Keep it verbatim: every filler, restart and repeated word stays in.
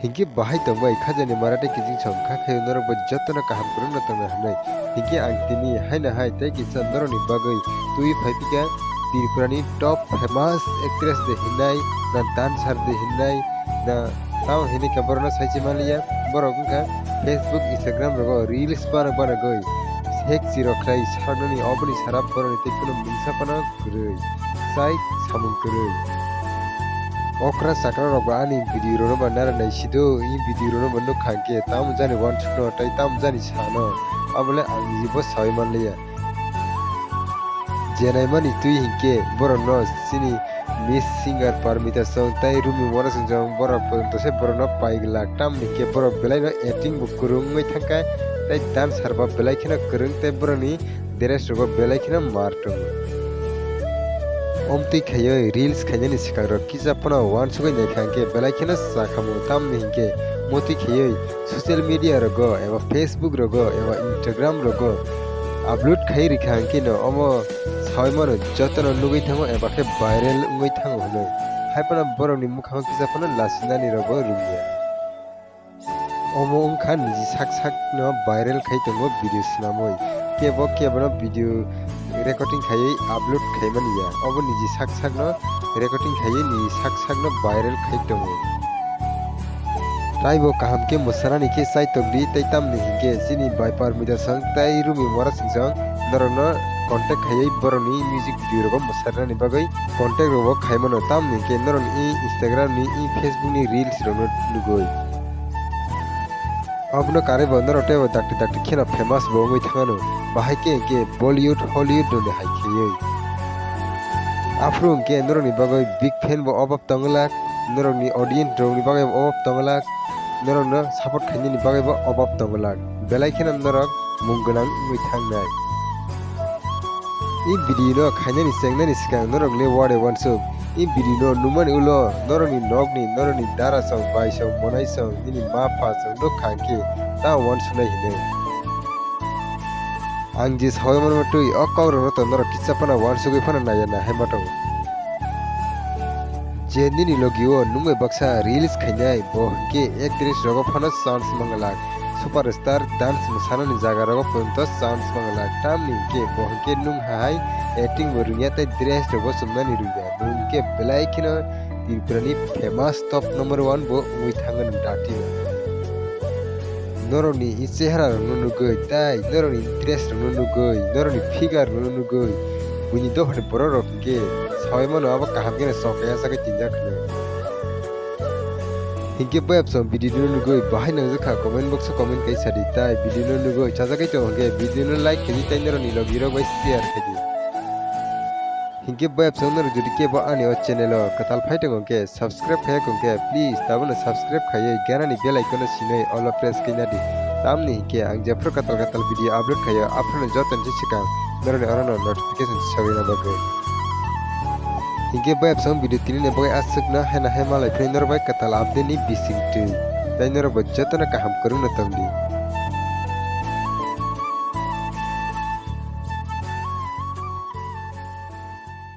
Hinkhe bahai tongbai khajani mara tei kiching song kha khaio norok bai jotono kaham kwrwngno tongna hwnwi. Hinkhe ang tini haino hai tei kisa norokni bagwi twi phai phika Tripurani top famous actress de hinnai, na dancer de hinnai, na tamo hinwi khe borokno saichi manliya. Borok wngkha Facebook, Instagram rogo reels banak banagwi sek chirok khlai sarnani, oboni sara borokni tei kheno mungsa phano kwrwi, chai samung kwrwi. Okra chakra rok ba ani video rok no ba nara nai sido, i video rok no ba nuk kha khe tamo jani wansuk no tei tamo jani sano, abole ang jibo sawi manliya. Jenaimani twi hinkhe borok no chini Miss Singer Parmita Song tei Rumi Mora Song borok pwrwng tose borok no pai glak, tamni khe borok belai no acting bo kwrwng wngwi thangkha tei dancer ba belai kheno kwrwng tei borokni dress rogo belai kheno mar tongo. Omtwi khaiwi reels khainani swkang rok kisa phano wansugwi naikha hinkhe belai kheno chakhamu, tamni hinkhe motwi khaiwi social media rogo eba Facebook rogo eba Instagram rogo upload khai rikha hinkhe no omo sawi mano jotono nugwi thango eba khe viral wngwi thango hwnwi. Hai phano borokni mukhango kisa phano lasinani rogo rwngya. Omo wngkha niji sak sakno viral khai tongo video swnamwi. Kebo kebono video recording khaiwi upload khaimani ya. Obo niji sak sakno recording khaiwi niji sak sakno viral khai tongo. Taibo kaham khe mwsanani khe chaitok di tei tamni hinkhe chini bai Parmita Song tei Rumi Mora Song norokno contact khaiwi borokni music video rogo mwsarnani bagwi contact rogo khaimano, tamni hinkhe norokni Instagram ni, Facebook ni reels rokno nugwi. Abono karwi bo norok teibo dakti dakti kheno famous bo wngwi thangano, bahai khe hinkhe Bollywood, Hollywood rokni hai khaiwi. Aphuru hinkhe norokni bagwi big fan bo obab tonglak, norokni audience rokni bagwi bo obab tonglak, norokno support khainani bagwi bo obab tonglak, belai kheno norok mung gwnang wngwi thangnai. I video no khainani chengnani swkang norok le wari wansuk. I video no nukmani ulo norokni nokni, norokni dara song, bai song, monai song, nini ma pha song nuk kha khe ta wansuknai hinwi. Ang je sawi manma twi o kok rokno to norok kisa phano wansugwi phano naiya na hai ma tongo. Je nini logi o nungbai baksa reels khainai, bo hinkhe actress rogo phano chance manglak, superstar dance mwsanani jaga rogo phano chance manglak, tamni hinkhe bo hinkhe nung hai acting bo rwngya tei dress rogo chumnani rwngya, bo hinkhe belai kheno Tripura ni famous top number one bo wngwi thangwi dakti. Norokni i chehara rokno nugwi, tai norokni dress rokno nugwi, norokni figure rokno nugwi, buini dophani borok rok hinkhe sawi mano abo kaham kheno chokya chagwi tinjak hwnwi. Hinkhe boyab song video no nugwi bahai nangjakha comment box o comment kai sadi, tai video no nugwi chajagwi tongo hinkhe video no like khaidi tai norokni logi rok bai share khaidi. Hinkhe boyab song norok jodi kebo ani o channel o kwtal phai tongo hinkhe subscribe khaiya khe please tabukno subscribe khaiwi ganani bell icon no sinwi all o press khaina di. Tamni hinkhe ang jephru kwtal kwtal video upload khaio aphano jotoni se swkang norokni orono notification sogwina bagwi. Hinkhe boyab song video tini ni bagwi aswkno haino hai malai phai norok bai kwtal update ni bising twi. Tai norok bo jotono kaham kwrwngno tongdi.